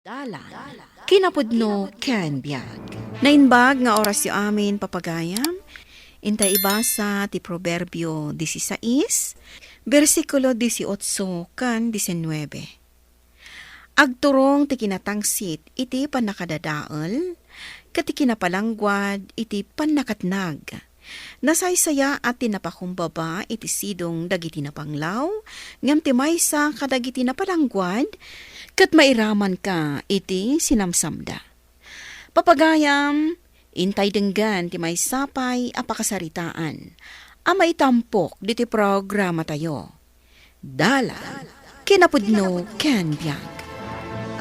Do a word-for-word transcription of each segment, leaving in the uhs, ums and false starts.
Dalan, kinapudno ken biag. Naimbag nga orasyo amin, papagayam. Inta ibasa ti Proverbio disisais, bersikulo dieciocho ken diecinueve. Agturong ti kinatangsit iti pannakadadael, ket ti kinapalangguad iti pannakatnag. Nasaysayaat ti napakumbaba iti sidong dagiti napanglaw, ngem ti maysa kadagiti napalangguad, ket mairamanka iti sinamsamda. Papagayam, intay denggen ti maysa pay a pakasaritaan a maitampok ditoy programatayo. Dalan, kinapudno ken biag.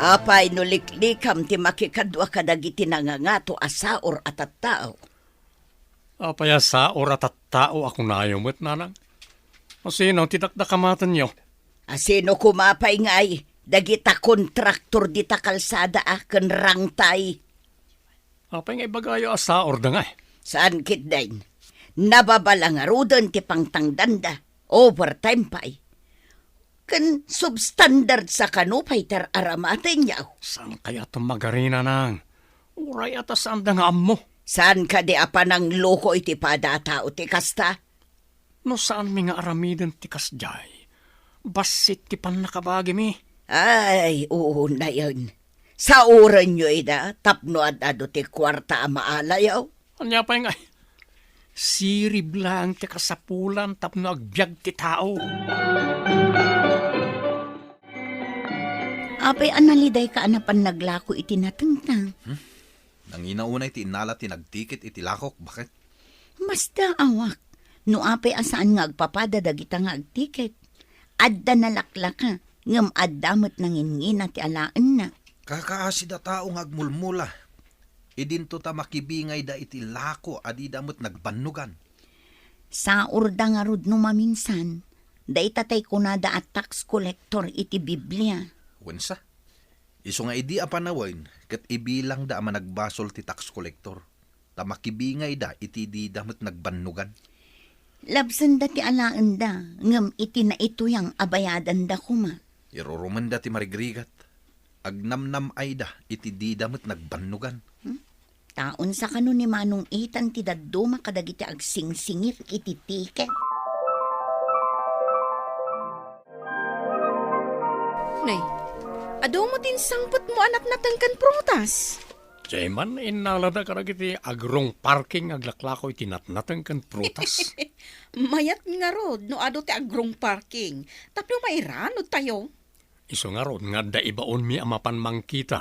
Apay no liklikam ti makikadua kadagiti nangangato a saor a tattao? Apay a saor a tattao a kunayo met, nanang? Asino ti dakdakamatenyo? Asino koma pay ngay dagita kontraktor dita kalsada a ken rangtay? Apay nga ibagayo a saorda ngay? Saan ketdin? Nababala ngaruden ti pangtangdanda. Overtime pay. Ken substandard sa kano pay ti ar-aramatenyo. Saan kayat a magarina, nang? Uray a ta saanda nga ammo. Saan kadi a panangloko iti pada a tao ti kasta? No saanmi nga aramiden ti kasdiay, bassit ti pannakabagimi. Ay, uunayen. Saorenyo ida tapno ad-adu ti kuarta a maalayo. Ania pay ngay? Sirib laeng ti kasapulan tapno agbiag ti tao. Apay a nalidayka a napan naglako iti natengtang? Hmm? Nangina unay ti innala ti nagtiket iti lakok, baket. Masdaawak, no apay a saan nga agpapada dagita nga agtiket. Adda nalaklaka, ngem adda met nangingina ti alaenna. Kakaasi da tao nga agmulmula. Idinto ta makibingayda iti lako a dida met nagbannogan. Saorda ngarud no maminsan, dayta tay kunada a tax collector iti Biblia. Wensa? Isu nga idi a panawen ket ibilangda a managbasol ti tax collector, ta makibingayda iti dida met nagbannogan. Labsenda ti alaenda, ngem iti naituyang a bayadanda koma. Irurumenda ti marigrigat. Agnamnam-ayda iti dida met nagbannogan. Hmm? Taon sa kano ni Manong Ethan ti dadduma kadagiti agsingsingir iti tiket. Nay, adu met ti insangpetmo a natnateng ken prutas? Diay man innalada kadagiti agrong parking aglaklako iti natnateng ken prutas. Mayat ngarud no adu ti agrong parking, tapno mairanudtayo. Isu ngarud nga adda ibaonmi a mapan mangkita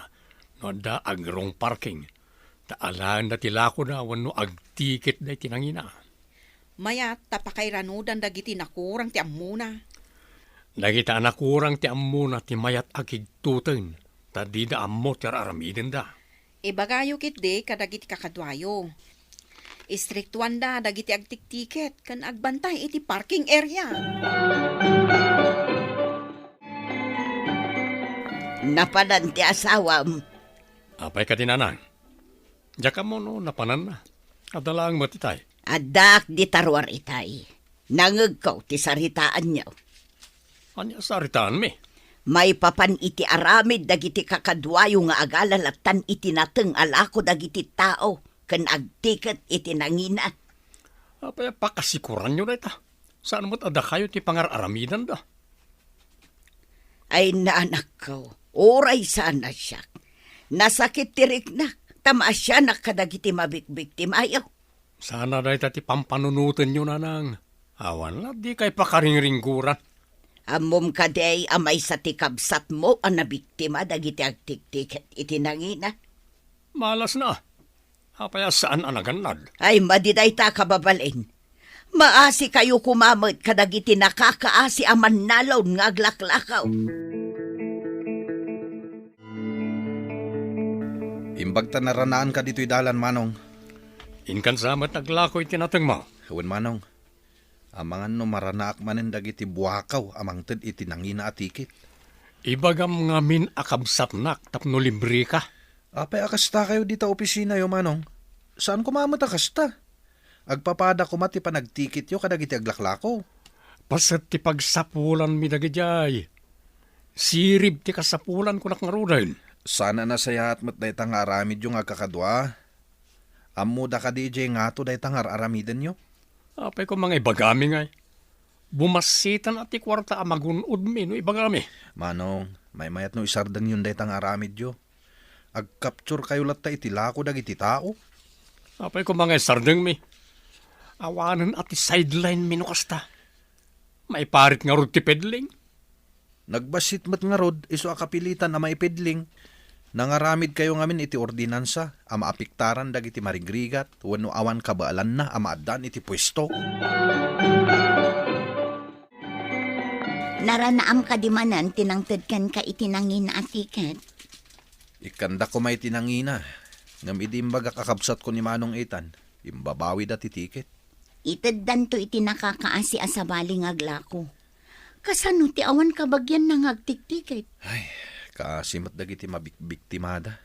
no adda agrong parking, ta alaenda ti lakoda wenno agtiketda iti nangina. Mayat ta pakairanudan dagiti nakurang ti ammona. Dagita a nakurang ti ammona ti mayat a kigtoten, ta dida ammo ti ar-aramidenda. Ibagayo ketdi kadagiti kakaduayo. Istriktuanda dagiti agtiktiket ken agbantay iti parking area. Napanan ti asawam. Apay kadi, nanang? Diak ammo no napananna. Adda laeng met itay. Addaak dita ruar itay. Nangngegko ti saritaanyo. Ania saritaanmi? Maipapan iti aramid dagiti kakaduayo nga agalalatan iti nateng a lako dagiti tao ken agtiket iti nangina. Apay a pakasikuranyo dayta? Saan met a dakayo ti pangar-aramidanda? Ay, nanakko, uray saan a siak. Nasakit ti riknak, ta maasianak kadagiti mabikbiktimayo. Sana dayta ti pampanunotenyo, nanang. Awan la, dikay pakaringringguran. Ammom kadi a maysa ti kabsatmo a nabiktima dagiti agtiktiket iti nangina? Malasna. Apay a saan a nagannad? Ay, madi dayta, kababalin. Maasikayo koma met kadagiti nakakaasi a mannalon nga aglaklakaw. Imbag ta naranaanka ditoy dalan, Manong. Inkan sa met aglako iti natengmo. Wen, Manong. Amangan no maranaak manen dagiti buakaw a mangted iti nangina a tiket. Ibagam ngamin a kabsatnak tapno libreka. Apay a kastakayo dita opisinayo, Manong? Saan koma met a kasta. Agpapada koma ti panagtiketyo kadagiti aglaklako. Paset ti pagsapulanmi dagidiay. Sirib ti kasapulan, kunak ngaruden. Saan a nasayaat met dayta nga aramidyo nga agkakadua? Ammoda kadi idiay ngato dayta nga ar-aramidenyo? Apay koma nga ibagami ngay? Bumassitan a ti kuarta a magun-odmi no ibagami. Manong, maymayat no isardengyon dayta nga aramidyo. Agkapturkayo latta iti lako dagiti tao. Apay koma nga isardengmi? Awanen a ti sideline mi no kasta. Maiparit ngarud ti pedling. Nagbassit met ngarud isu a kapilitan a maipedling. Nangaramidkayo ngamin iti ordinansa a maapektaran dagiti marigrigat wenno awan kabaelanna a maaddaan iti puesto. Naranaam kadi manen ti nangted kenka iti nangina a tiket? Ikkanda koma iti nangina, ngem idi imbagak a kabsatko ni Manong Ethan, imbabawida ti tiket. Iteddanto iti nakakaasi a sabali nga aglako. Kasano ti awan kabagianna nga agtiktiket? Ay, kaasi met dagiti mabikbiktimada.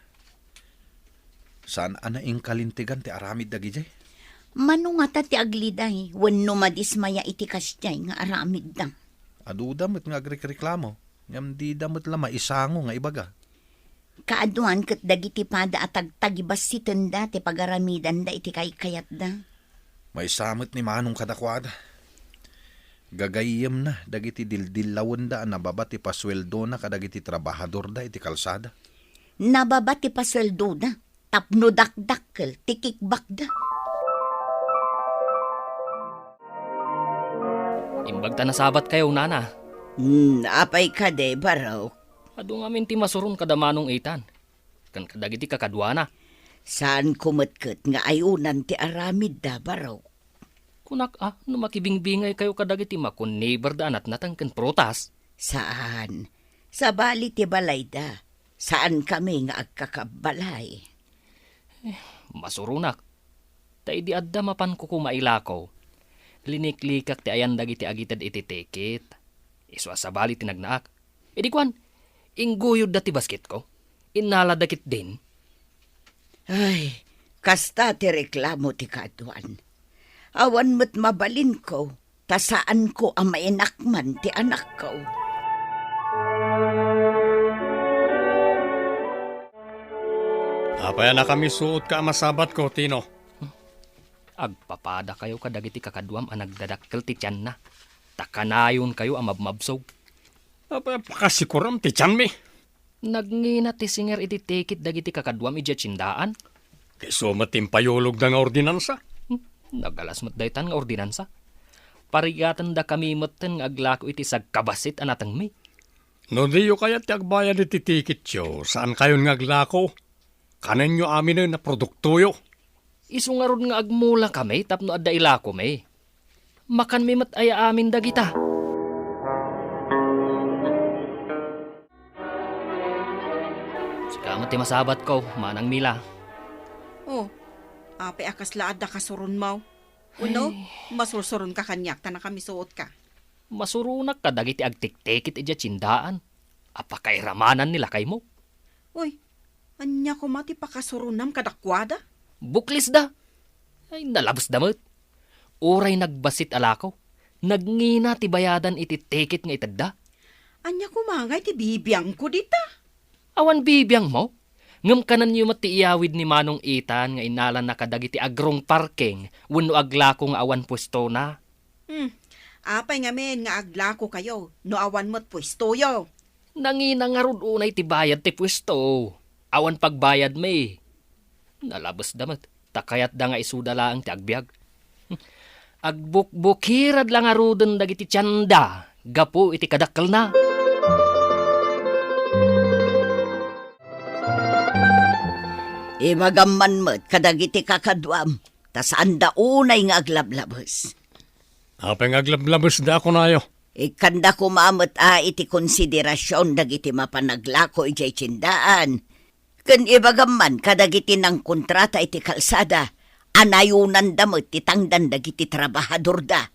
Saan a naingkalintegan ti aramid dagidiay? Mano ngata ti agliday wenno madismaya iti kasdiay nga aramidda? Aduda met nga agrikreklamo, ngem dida met la maisango nga ibaga. Kaaduan ket dagiti pada a tagtagibassitenda ti pagaramidanda iti kaykayatda. Maysa met ni Manong kadakuada. Gagayyemna dagiti dildillawenda a nababa ti pasueldona kadagiti trabahadorda iti kalsada. Nababa ti pasueldoda tapno dakdakkel ti kickbackda. Imbag ta nasabatkayo, nana. Hmm, apay kadi, barok? Adu ngamin ti masuron kada Manong Ethan ken kadagiti kakaduana. Saanko met ket nga ayunan ti aramidda, barok. Kunak a, no makibingbingaykayo kadagiti makunniberda a natnateng ken prutas? Saan. Sabali ti balayda. Saankami nga agkakabbalay. Eh, masuronak. Ta idi adda mapanko koma ilako, liniklikak ti ayan dagiti agited iti tiket. Isu a sabali ti nagnaak. Idi kuan, ingguyodda ti basketko. Innalada ketdin. Ay, kasta ti reklamo ti kaaduan. Awan met mabalinko, ta saanko a mainakman ti anakko. Apay a nakamisuotka a masabatko, Tino? Agpapadakayo kadagiti kakaduam a nagdadakkel ti tianna, ta kanayonkayo a mabmabsog. Apay a pakasikuram ti tianmi? Nagngina ti singer iti tiket dagiti kakaduam idiay tiendaan. Isu met ti impayulogda nga ordinansa. Hmm, nagalas met daytan nga ordinansa. Parigatendakami metten nga aglako iti sagkabassit a natengmi. No diyo kayat ti agbayad iti tiketyo, saankayon nga aglako. Kanenyo aminen a produktoyo. Isu ngarud nga agmulakami tapno adda ilakomi. Makanmi met aya amin dagita? Sika met ti masabatko, Manang Mila. Oh, apay a kasla adda kasuronmo? Wenno, ay, masursuronka kaniak ta nakamisuotka? Masuronak kadagiti agtiktikit idiay tiendaan a pakairamananmi lakaymo. Uy, ania koma ti pakasuronam kadakuada? Buklisda. Ay, nalabesda met. Uray nagbassit a lako, nagngina ti bayadan iti tiket nga itedda. Ania koma ngay ti bibiangko dita? Awan bibiangmo? Ngem kanenyo met ti iyawid ni Manong Ethan nga innalana kadagiti agrong parking wenno aglako nga awan puestona. Hmm. Apay ngamin nga aglakokayo no awan met puestoyo? Nangina ngarud unay ti bayad ti puesto. Awan pagbayadmi. Nalabesda met, ta kayatda nga isuda laeng ti agbiag. Agbukbukirad la ngaruden dagiti tienda gapu iti kadakkelna. Ibagam man met kadagiti kakaduam, ta saanda unay nga aglablabes. Apay nga aglablabesda a kunayo? Ikkanda koma met a iti konsiderasion dagiti mapanaglako idiay tiendaan. Ken ibagam man kadagiti nangkontrata iti kalsada a nayonanda met ti tangdan dagiti trabahadorda.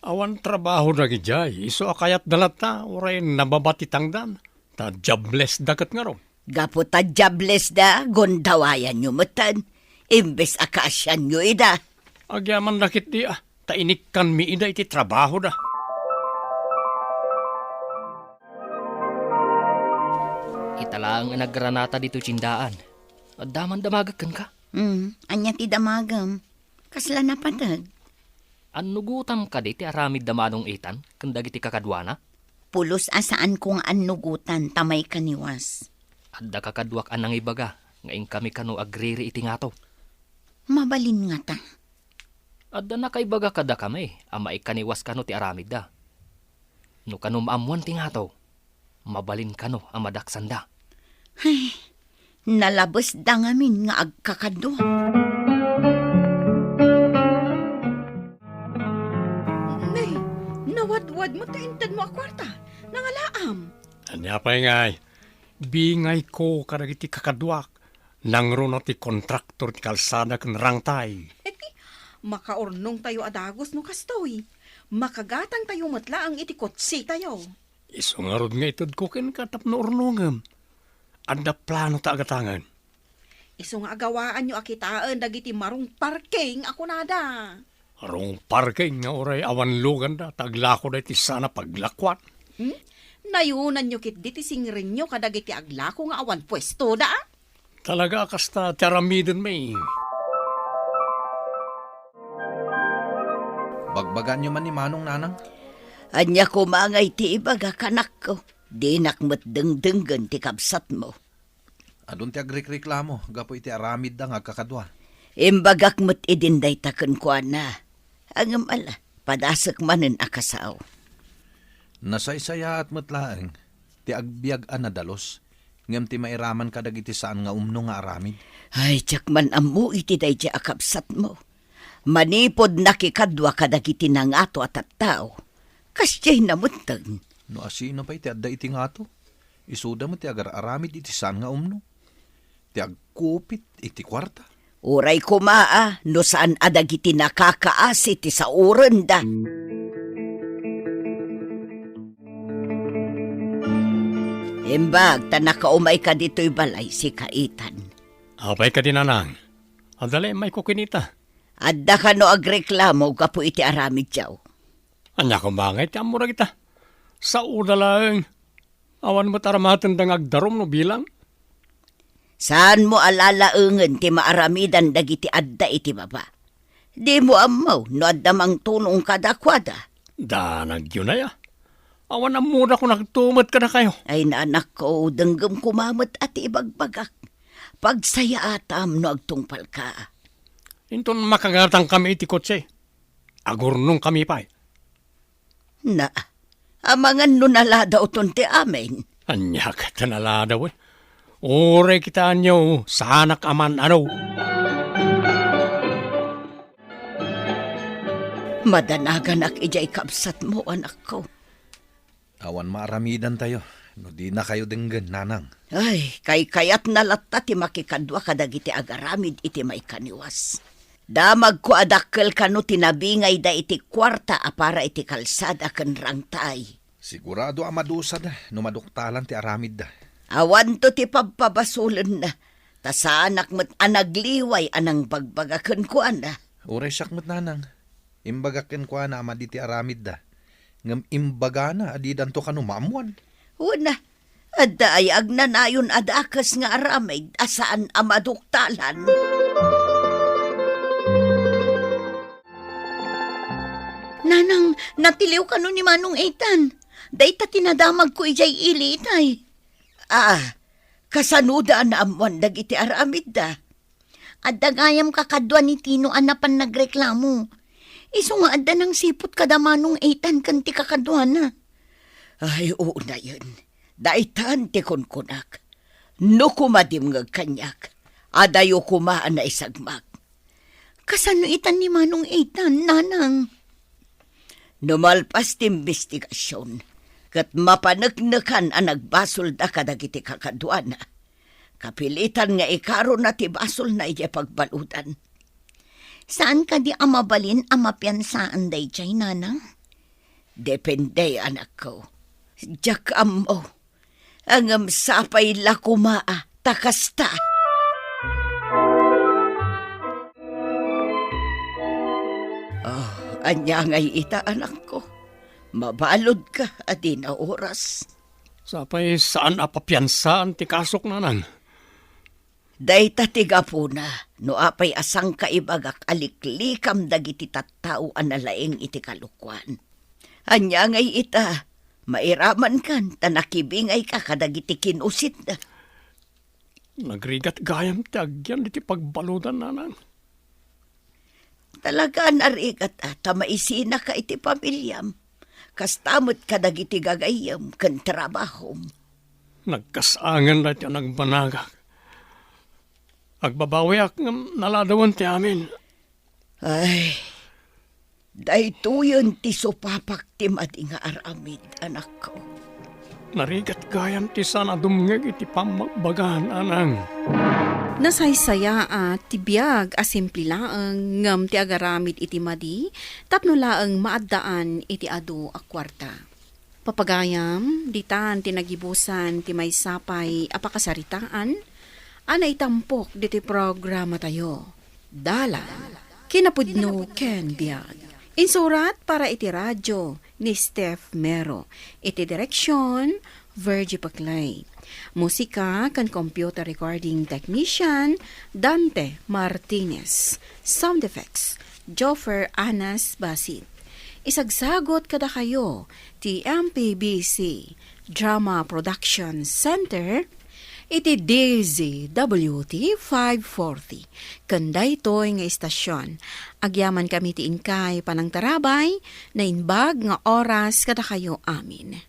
Awan trabaho dagidiay, isu a kayatda latta, uray nababa ti tangdan, ta jobless da ket ngarud. Gapu ta jobless da, gundawayanyo metten, imbes a kaasianyo ida. Agyamanda ketdi a, ta inikkanmi ida iti trabahoda. Itala Ang nagranata ditoy tiendaan. Adda man damagek kenka? Hmm, ania ti damagem? Kasla napateg? Annugotam kadi ti aramid da Manong Ethan ken dagiti kakaduana? Pulos a saanko nga annugotan ta maikaniwas. Adda kakaduak a nangibaga nga inkami kano agriri iti ngato. Mabalin ngata? Adda nakaibaga kadakami a maikaniwas kano ti aramidda. No kano maammoan ti ngato, mabalin kano a madaksanda. Ay, nalabesda ngamin nga agkakadua. Nay, nawadwad mo ti intedmo a kuarta. Nangalaam. Ania pay ngay? Bingayko kadagiti kakaduak. Nangruna ti kontraktor ti kalsada ken rangtay. Makaurnongtayo a dagus no kastoy. Makagatangtayo met laeng iti kotsetayo. Isu ngarud nga itedko kenka tapno urnongem. Adda plano ta agatangen. Isu nga agawaanyo a kitaen dagiti marong parking a kunada. Marong parking nga uray awan luganda ta aglakoda iti saan a paglakuan. Hmm? Nayunanyo ketdi ti singrenyo kadagiti aglako nga awan puestoda? Talaga a kasta ti aramidenmi. Bagbaganyo man ni Manong, Nanang? Ania koma ngay ti ibagak, anakko? Dinak met dengdenggen ti kabsatmo. Adun ti agrikreklamo gapu iti aramidda nga agkakadua. Imbagak met idin dayta kenkuana. Ngem ala, padasek manen a kasao. Nasaysayaat met laeng ti agbiag a nadalus, ngem ti mairaman kadagiti saan nga umno nga aramid. Ay, diak man ammo iti daydiay a kabsatmo. Manipud nakikadua kadagiti nangato a tattao, kasdiay nametten. No asino pay ti adda iti ngato, isuda met ti agar-aramid iti saan nga umno. Ti agkupit iti kuarta. Uray koma a no saan a dagiti nakakaasi ti saurenda. Imbag ta nakaumayka ditoy balay, sika, Ethan. Apay kadi, Nanang? Adda la immayko kenita. Adda kano agreklamo gapu iti aramidyo? Ania koma ngay ti ammo dagita? Saoda laeng. Awan met aramatenda nga agdarum no bilang. Saanmo a lalaengen ti maaramidan dagiti adda iti baba. Dimo ammo no adda mangtulong kadakuada. Danagyo nay a. Awan ammoda kon agtumet kadakayo. Ay, nanakko, denggem koma met a ti ibagbagak. Pagsayaatam no agtungpalka. Inton makagatangkami iti kotse, agurnongkami pay. Na, amangan no naladawton ti amin. Ania ket ta naladaw, eh? Uray kitaenyo, saanak a man-ano. Madanaganak idiay kabsatmo, anakko. Awan maaramidantayo no dinakayo denggen, Nanang. Ay, kaykayatna latta ti makikadua kadagiti agaramid iti maikaniwas. Damagko a dakkel kano ti nabingayda iti kuarta a para iti kalsada ken rangtay. Sigurado a madusada no maduktalan ti aramidda. Awanto ti pabpabasolenna, ta saanak met a nagliway a nangbagbaga kenkuana. Uray siak met, Nanang. Imbagak kenkuana a madi ti aramidda, ngem imbagana a didanto kano maammoan. Wen, adda aya agnanayon a dakes nga aramid a saan a maduktalan? Nanang, natiliw kano ni Manong Ethan. Dayta ti nadamagko idiay ili itay. Ah, kasanoda a naammoan dagiti aramidda? Adda gayam kakadua ni Tino a napan nagreklamo. Isu nga adda nangsiput kada Manong Ethan ken ti kakaduana. Ay, unayen. Daytan ti kunkunak. No koma dimngeg kaniak, adayo koma a naisagmak. Kasano itan ni Manong Ethan, Nanang? No malpas ti imbestigasion, ket mapaneknekan a nagbasolda kadagiti kakaduana, kapilitan nga ikarona ti basolna idiay pagbaludan. Saan kadi a mabalin a mapiansaan daydiay, Nanang? Depende, anakko. Diak ammo. Ngem sapay la koma a ta kasta. Oh, ania ngay ita, anakko? Mabaludka a di naoras. Sapay saan a papiansaan ti kasok, nanang. Dayta ti gapuna no apay a sangkaibagak a liklikam dagiti tattao a nalaing iti kalokuan. Ania ngay ita, mairamankan ta nakibingayka kadagiti kinusitda. Nagrigat gayam ti agyan iti pagbaludan, nanang. Talaga a narigat a ta maisinaka iti pamiliam. Kasta met kadagiti gagayyem ken trabahom. Nagkasangan daytoy a nagbanagak. Agbabawiak ngem naladawen ti amin. Ay, daytoyen ti supapak ti madi nga aramid, anakko. Narigat gayam ti saan a dumngeg iti pammagbaga, nanang. Nasaysayaat ti biag a simple laeng ngem ti agaramid iti madi tapno laeng maaddaan iti adu a kuarta. Papagayam, ditan ti nagibusan ti maysa pay a pakasaritaan a naitampok ditoy programatayo. Dalan, kinapudno ken biag. Insurat para iti radio ni Steph Mero. Iti direksyon, Virgie Paclay. Musika ken computer recording technician, Dante Martinez. Sound effects, Joffer Anas Basit. Isagsagot kadakayo ti M P B C Drama Production Center iti D Z W T five forty. Ken daytoy nga istasyon, agyamankami ti inkay panangtarabay, naimbag nga oras kadakayo amin.